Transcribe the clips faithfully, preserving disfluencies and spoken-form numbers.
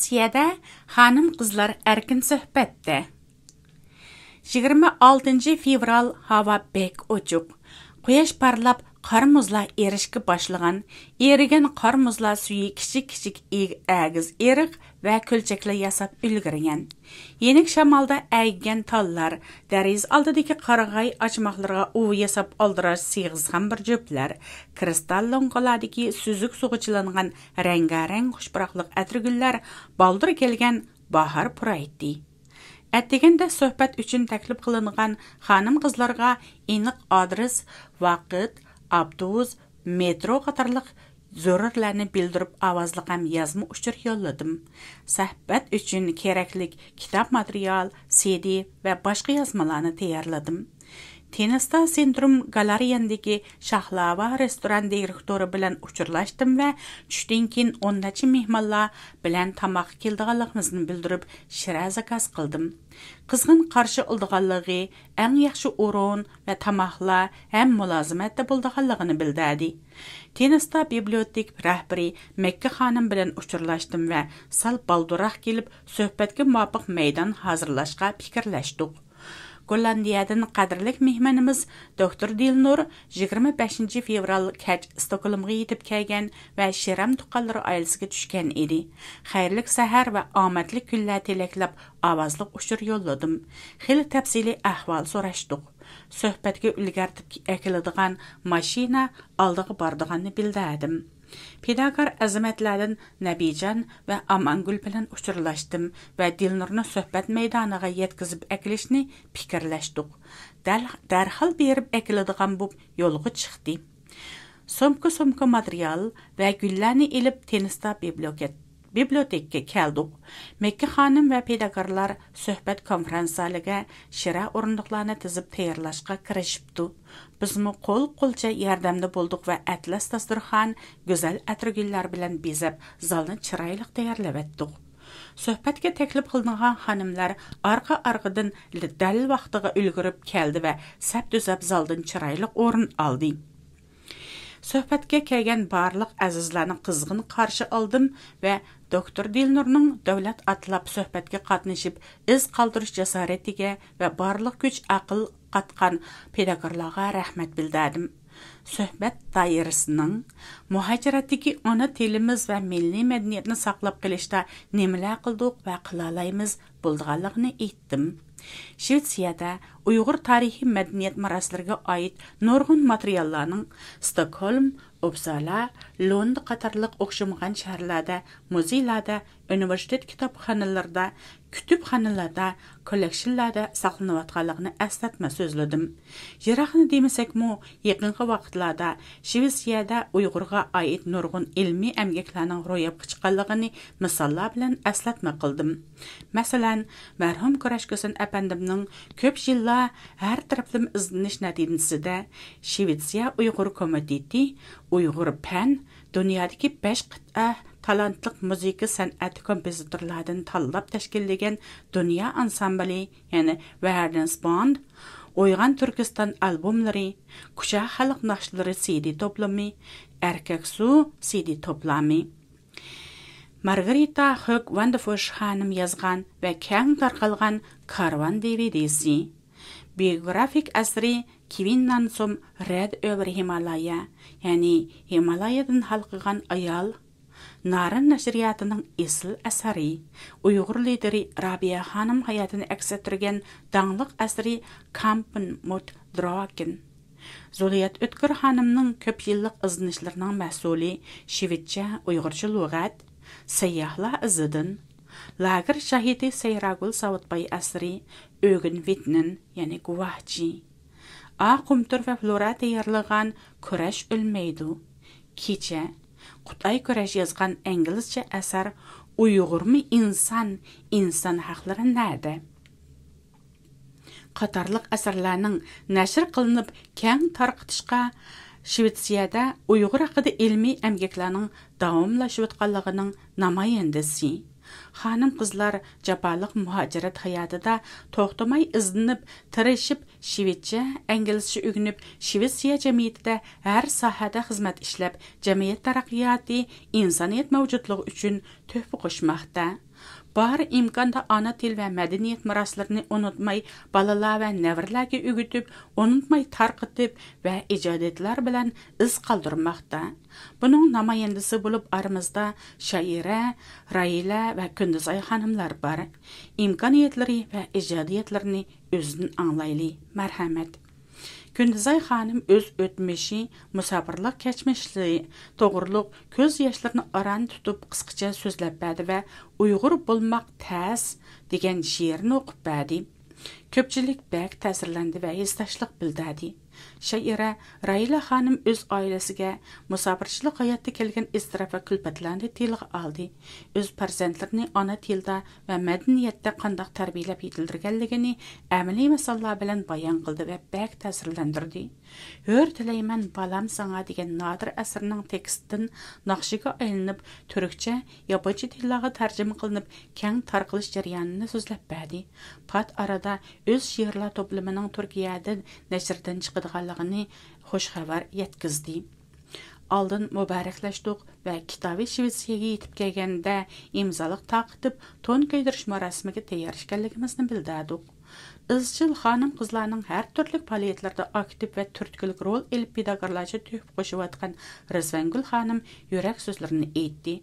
شىۋېتسىيەدە خانىم-قىزلار ئەركىن سۆھبەتتە. يىگىرمە ئالتىنچى فېۋرال، ھاۋا بەك ئوچۇق. قۇياش پارلاپ، قار مۇزلار ئېرىشكە باشلىغان. ئېرىگەن قار مۇزلار سۈيى كىچىك-كىچىك ئېگ-، ئەگىز ئېرىق ۋە كۆلچەكلەر ياساپ ئۈلگۈرگەن. يېنىك شامالدا ئەگىگەن تاللار، دېرىزە ئالدىدىكى قارىغاي ئاچىماقلىرىغا ئۇۋا ياساپ ئالدىراش سېغىزخان بىر جۈپلەر، كىرىستال لوڭقىلاردىكى سۈزۈك سۇغا چىلانغان رەڭگارەڭ خۇش پۇراقلىق ئەتىرگۈللەر بالدۇر كەلگەن باھار پۇرايتتى. ئەتىگەندە سۆھبەت ئۈچۈن تەكلىپ قىلىنغان خانىم-قىزلارغا ئېنىق ئادرېس، ۋاقىت، ئاپتوبۇس، مېترو قاتارلىق زۆرۈرلەرنى بىلدۈرۈپ، ئاۋازلىق ھەم يازما ئۇچۇر يوللىدىم. سۆھبەت ئۈچۈن كېرەكلىك كىتاب ماتېرىيال، سىدى ۋە باشقا يازمىلارنى تەييارلىدىم. تېنىستا سىندروم گالارىيەندىكى شاھلاۋا رېستوران دىرېكتورى بىلەن ئۇچۇرلاشتىم ۋە چۈشتىن كېيىن ئون نەچچە مېھمانلار بىلەن تاماققا كېلىدىغانلىقىمىزنى بىلدۈرۈپ، شىرە زاكاز قىلدىم. قىزغىن قارشى ئالىدىغانلىقى، ئەڭ ياخشى ئورۇن ۋە تاماقلار ھەم مۇلازىمەتتە بولىدىغانلىقىنى بىلدۈردى. تېنىستا بىبلىيوتېكا رەھبىرى مەككە خانىم بىلەن ئۇچۇرلاشتىم ۋە سەل بالدۇرراق كېلىپ، سۆھبەتكە مۇۋاپىق مەيدان ھازىرلاشقا پىكىرلەشتۇق. گوللاندىيەدىن قەدىرلىك مېھمىنىمىز دوكتور دىلنۇر يىگىرمە بەشىنچى فېۋرال كەچ ستوكھولمغا يېتىپ كەلگەن ۋە شىرەم تۇغقانلىرى ئائىلىسىگە چۈشكەن ئىدى. خەيرلىك سەھەر ۋە ئامەتلىك كۈنلەر تىلەكلەپ ئاۋازلىق ئۇچۇر يوللىدىم. خېلى تەپسىلىي ئەھۋال سوراشتۇق. سۆھبەتكە ئۈلگەرتىپ ئەكېلىدىغان ماشىنا ئالدىغا بارىدىغاننى بىلدۈردۈم. پىداكار ئەزىمەتلەردىن نەبىجان ۋە ئامانگۈل بىلەن ئۇچۇرلاشتىم ۋە دىلنۇرنى سۆھبەت مەيدانىغا يەتكۈزۈپ ئەكېلىشنى پىكىرلەشتۇق. دەل-، دەرھال بېرىپ ئەكېلىدىغان بولۇپ يولغا چىقتى. سومكا-سومكا ماتېرىيال ۋە گۈللەرنى ئېلىپ، تېنىستا بىبلىيوكەت-، بىبلىيوتېكىگە كەلدۇق. مەككە خانىم ۋە پىداكارلار سۆھبەت كونفېرانس زالىگە شىرە ئورۇندۇقلارنى تىزىپ تەييارلاشقا كىرىشىپتۇ. بىزمۇ قول-قولچە ياردەمدە بولدۇق ۋە ئەتلەس داستۇرخان، گۈزەل ئەتىرگۈللەر بىلەن بېزەپ، زالنى چىرايلىق تەييارلىۋەتتۇق. سۆھبەتكە تەكلىپ قىلىنغان خانىملار ئارقا-ئارقىدىن دەل ۋاقتىغا ئۈلگۈرۈپ كەلدى ۋە سەپ تۈزەپ زالدىن چىرايلىق ئورۇن ئالدى. سۆھبەتكە كەلگەن بارلىق ئەزىزلەرنى قىزغىن قارشى ئالدىم ۋە دوكتور دىلنۇرنىڭ دۆلەت ئاتلاپ سۆھبەتكە قاتنىشىپ ئىز قالدۇرۇش جاسارىتىگە ۋە بارلىق كۈچ-ئەقىل قاتقان پىداكارلارغا رەھمەت بىلدۈردۈم. سۆھبەت دائىرىسىنىڭ مۇھاجىرەتتىكى ئانا تىلىمىز ۋە مىللىي مەدەنىيەتنى ساقلاپ قېلىشتا نېمىلەر قىلدۇق ۋە قىلالايمىز بولىدىغانلىقىنى ئېيتتىم. شىۋېتسىيەدە ئۇيغۇر تارىخىي مەدەنىيەت مىراسلىرىغا ئائىت نۇرغۇن ماتېرىياللارنىڭ ستوكھولم، ئوپسالا، لوندى قاتارلىق ئوخشىمىغان شەھەرلەردە، مۇزېيلاردا، ئۇنىۋېرسىتېت كىتابخانىلىرىدا، كۇتۇپخانىلاردا، كوللېكسىيەلەردە ساقلىنىۋاتقانلىقىنى ئەسلەتمە سۆزلىدىم. يىراقنى دېمىسەكمۇ، يېقىنقى ۋاقىتلاردا شىۋېتسىيەدە ئۇيغۇرغا ئائىت نۇرغۇن ئىلمىي ئەمگەكلەرنىڭ روياپقا چىققانلىقىنى مىساللار بىلەن ئەسلەتمە قىلدىم. مەسىلەن، مەرھۇم كۈرەشكۈسەن ئەپەندىمنىڭ كۆپ يىللار ھەر تەرەپلىمە ئىزدىنىش نەتىجىسىدە، شىۋېتسىيە ئۇيغۇر كومىتېتى ئۇيغۇر پەن دۇنيادىكى بەش قىتئە تالانتلىق مۇزىكا سەنئەت كومپوزىتورلاردىن تاللاپ تەشكىللىگەن دۇنيا ئانسامبىلى، يەنى ۋەردەنس باند، ئويغان تۈركىستان ئالبوملىرى، كۇچا خەلق ناخشىلىرى سىدى توپلىمى، ئەركەك سۇ سىدى توپلامى، مارگارىتا خۆك ۋاندېفوش خانىم يازغان ۋە كەڭ تارقالغان كارۋان دىۋىدىسى، بىيوگرافىك ئەسىرى كېۋىن نانسوم رېد ئۆۋېر ھىمالايا، يەنى ھىمالايادىن ھالقىغان ئايال، نارىن نەشرىياتىنىڭ ئېسىل ئەسىرى، ئۇيغۇر لىدىرى رابىيە خانىم ھاياتىنى ئەكس ئەتتۈرگەن داڭلىق ئەسىرى كامپن مۇت دراكېن. زۇلىيەت ئۆتكۈر خانىمنىڭ كۆپ يىللىق ئىزدىنىشلىرىنىڭ مەھسۇلى شىۋېتچە ئۇيغۇرچە لۇغەت، سەيياھلار ئىزىدىن، لاگېر شاھىتى سەيراگۈل ساۋۇتباي ئەسىرى ئۆگۈن ۋىتنېن، يەنى گۇۋاھچى، ئا قۇمتۇر ۋە فلورا تەييارلىغان كۈرەش ئۆلمەيدۇ، كېچە، قۇتئاي كۈرەش يازغان ئىنگلىزچە ئەسەر ئۇيغۇرمۇ ئىنسان، ئىنسان ھەقلىرى نەدە؟ قاتارلىق ئەسەرلەرنىڭ نەشر قىلىنىپ كەڭ تارقىتىشقا شىۋېتسىيەدە ئۇيغۇر ھەققىدە ئىلمىي ئەمگەكلەرنىڭ داۋاملىشىۋاتقانلىقىنىڭ نامايەندىسى. خانىم-قىزلار جاپالىق مۇھاجىرەت ھاياتىدا توختىماي ئىزدىنىپ، تىرىشىپ، شىۋېتچە، ئىنگلىزچە ئۆگىنىپ، شىۋېتسىيە جەمئىيىتىدە ھەر ساھەدە خىزمەت ئىشلەپ، جەمئىيەت تەرەققىياتى، ئىنسانىيەت مەۋجۇتلۇقى ئۈچۈن تۆھپە قوشماقتا. بار ئىمكاندا ئانا تىل ۋە مەدەنىيەت مىراسلىرىنى ئۇنتۇماي، بالىلار ۋە نەۋرىلەرگە ئۆگىتىپ، ئۇنتۇماي تارقىتىپ ۋە ئىجادىيەتلەر بىلەن ئىز قالدۇرماقتا. بۇنىڭ نامايەندىسى بولۇپ ئارىمىزدا شائىرە راھىلە ۋە كۈندۈزئاي خانىملار بار. ئىمكانىيەتلىرى ۋە ئىجادىيەتلىرىنى ئۆزىدىن ئاڭلايلى. مەرھەمەت. كۈندۈزئاي خانىم ئۆز ئۆتمۈشى، مۇساپىرلىق كەچمىشلىرى توغرۇلۇق كۆز ياشلىرىنى ئاران تۇتۇپ قىسقىچە سۆزلەپ بەردى ۋە ئۇيغۇر بولماق تەس دېگەن شېئىرنى ئوقۇپ بەردى. كۆپچىلىك بەك تەسىرلەندى ۋە ھېسداشلىق بىلدۈردى. شائىرە راھىلە خانىم ئۆز ئائىلىسىگە مۇساپىرچىلىق ھاياتتا كەلگەن ئىزتىراپ ۋە كۈلپەتلەرنى تىلغا ئالدى. ئۆز پەرزەنتلىرىنى ئانا تىلدا ۋە مەدەنىيەتتە قانداق تەربىيەلەپ يېتىلدۈرگەنلىكىنى ئەمەلىي مىساللار بىلەن بايان قىلدى ۋە بەك تەسىرلەندۈردى. ھۆر تىلەيمەن بالام ساڭا دېگەن نادىر ئەسىرىنىڭ تېكىستىدىن ناخشىغا ئايلىنىپ، تۈركچە، ياپونچە تىللارغا تەرجىمە قىلىنىپ، كەڭ تارقىلىش جەريانىنى سۆزلەپ بەردى. پات ئارىدا ئۆز شېئىرلار توپلىمىنىڭ تۈركىيەدە نەشردىن چىقىدىغانلىقىنى خۇش خەۋەر يەتكۈزدى. ئالدىن مۇبارەكلەشتۇق ۋە كىتابى شىۋېتسىيەگە يېتىپ كەلگەندە ئىمزالىق تارقىتىپ، تون كىيدۈرۈش مۇراسىمىگە تەييار ئىكەنلىكىمىزنى بىلدۈردۇق. ئىزچىل خانىم-قىزلارنىڭ ھەر تۈرلۈك پائالىيەتلەردە ئاكتىپ ۋە تۈرتكىلىك رول ئېلىپ، پىداكارلارچە تۆھپە قوشۇۋاتقان رىزۋانگۈل خانىم يۈرەك سۆزلىرىنى ئېيتتى.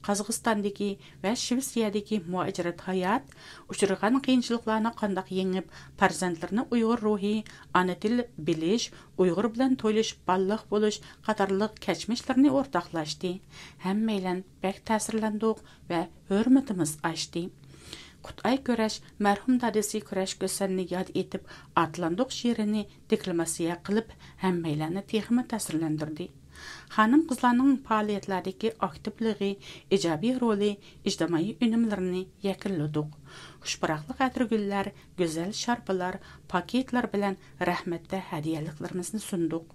قازاقىستاندىكى ۋە شىۋېتسىيەدىكى مۇھاجىرەت ھايات، ئۇچرىغان قىيىنچىلىقلارنى قانداق يېڭىپ، پەرزەنتلىرىنى ئۇيغۇر روھى، ئانا تىل بىلىش، ئۇيغۇر بىلەن تويلىشىپ بالىلىق بولۇش قاتارلىق كەچمىشلىرىنى ئورتاقلاشتى. ھەممەيلەن بەك تەسىرلەندۇق ۋە ھۆرمىتىمىز ئاشتى. قۇتئاي كۈرەش، مەرھۇم دادىسى كۈرەش كۈسەننى ياد ئېتىپ، ئاتلاندۇق شېئىرىنى دېكلاماتسىيە قىلىپ، ھەممەيلەننى تېخىمۇ تەسىرلەندۈردى. خانىم-قىزلارنىڭ پائالىيەتلەردىكى ئاكتىپلىقى، ئىجابىي رولى ئىجتىمائىي ئۈنۈملىرىنى يەكۈنلىدۇق. خۇش پۇراقلىق ئەتىرگۈللەر، گۈزەل شارپىلار، پاكىتلار بىلەن رەھمەتتە ھەدىيەلىكلىرىمىزنى سۇندۇق.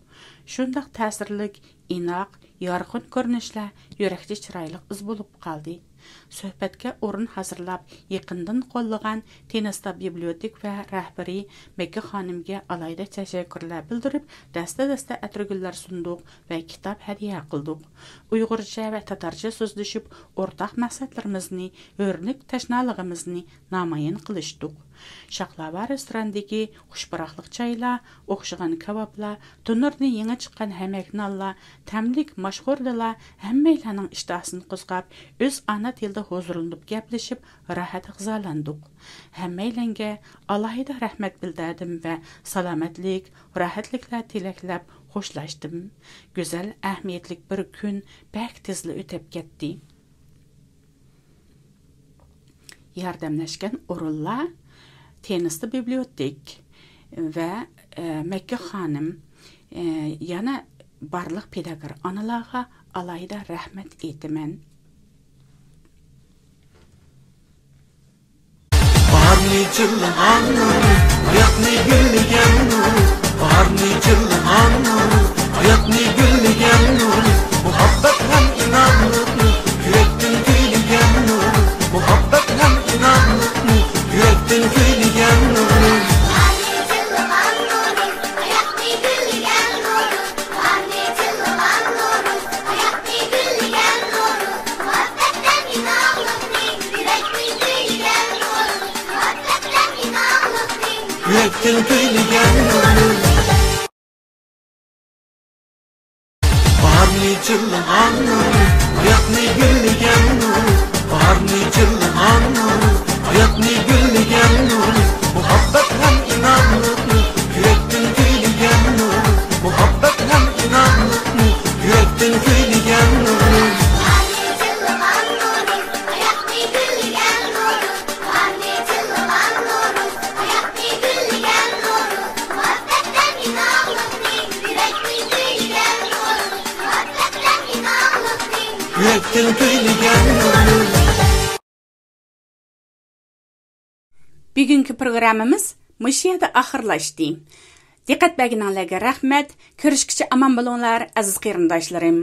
شۇنداق تەسىرلىك، ئىناق، يارقىن كۆرۈنۈشلەر يۈرەكتە چىرايلىق ئىز بولۇپ قالدى. سۆھبەتكە ئورۇن ھازىرلاپ، يېقىندىن قوللىغان تېنىستا بىبلىيوتېك ۋە رەھبىرى مەككە خانىمگە ئالاھىدە تەشەككۈرلەر بىلدۈرۈپ، دەستە-دەستە ئەتىرگۈللەر سۇندۇق ۋە كىتاب ھەدىيە قىلدۇق. ئۇيغۇرچە ۋە تاتارچە سۆزلىشىپ، ئورتاق مەقسەتلىرىمىزنى، ھۆرلۈك تەشنالىقىمىزنى نامايان قىلىشتۇق. شاقلاۋا رېستوراندىكى خۇش پۇراقلىق چايلار، ئوخشىغان كاۋاپلار، تونۇردىن يېڭى چىققان ھەمەك نانلار، تەملىك ماشخورلىلار ھەممەيلەننىڭ ئىشتىھاسىنى قوزغاپ، ئۆز ئانا تىلىدا ھۇزۇرلىنىپ گەپلىشىپ، راھەت غىزالەندۇق. ھەممەيلەنگە ئالاھىدە رەھمەت بىلدۈردۈم ۋە سالامەتلىك، راھەتلىكلەر تىلەكلەپ خوشلاشتىم. گۈزەل، ئەھمىيەتلىك بىر كۈن بەك تېزلا ئۆتۈپ كەتتى. ياردەملەشكەن ئورۇنلار، تېنىستا بىبلىيوتېك ۋە، ئە، مەككە خانىم، ئە، يەنە بارلىق پىداكار ئانىلارغا ئالاھىدە رەھمەت ئېيتىمەن. باھارنى جىللىغان نۇر، ھاياتنى گۈللىگەن نۇر، باھارنى جىللىغان نۇر، ھاياتنى گۈللىگەن نۇر، مۇھەببەت ھەم ئىنانلىقنى يۈرەكتىن كۈيلىگەن نۇر، مۇھەببەت ھەم ئىنانلىقنى يۈرەكتىن كۈيلىگەن نۇر. يۈرەكتىن كۈيلىگەن نۇر. باھارنى جىللىغان نۇر، ھاياتنى گۈللىگەن نۇر، باھارنى جىللىغان نۇر، ھاياتنى گۈللىگەن نۇر، مۇھەببەت ھەم ئىنانلىقنى يۈرەكتىن كۈيلىگەن نۇر، مۇھەببەت ھەم ئىنانلىقنى يۈرەكتىن كۈيلىگەن نۇر. يۈرەكتىن كۈيلىگەن نۇر. بۈگۈنكى پروگراممىمىز مۇشۇ يەردە ئاخىرلاشتى. دىققەت بەرگىنىڭلارغا رەھمەت. كۆرۈشكىچە ئامان بولۇڭلار، ئەزىز قېرىنداشلىرىم.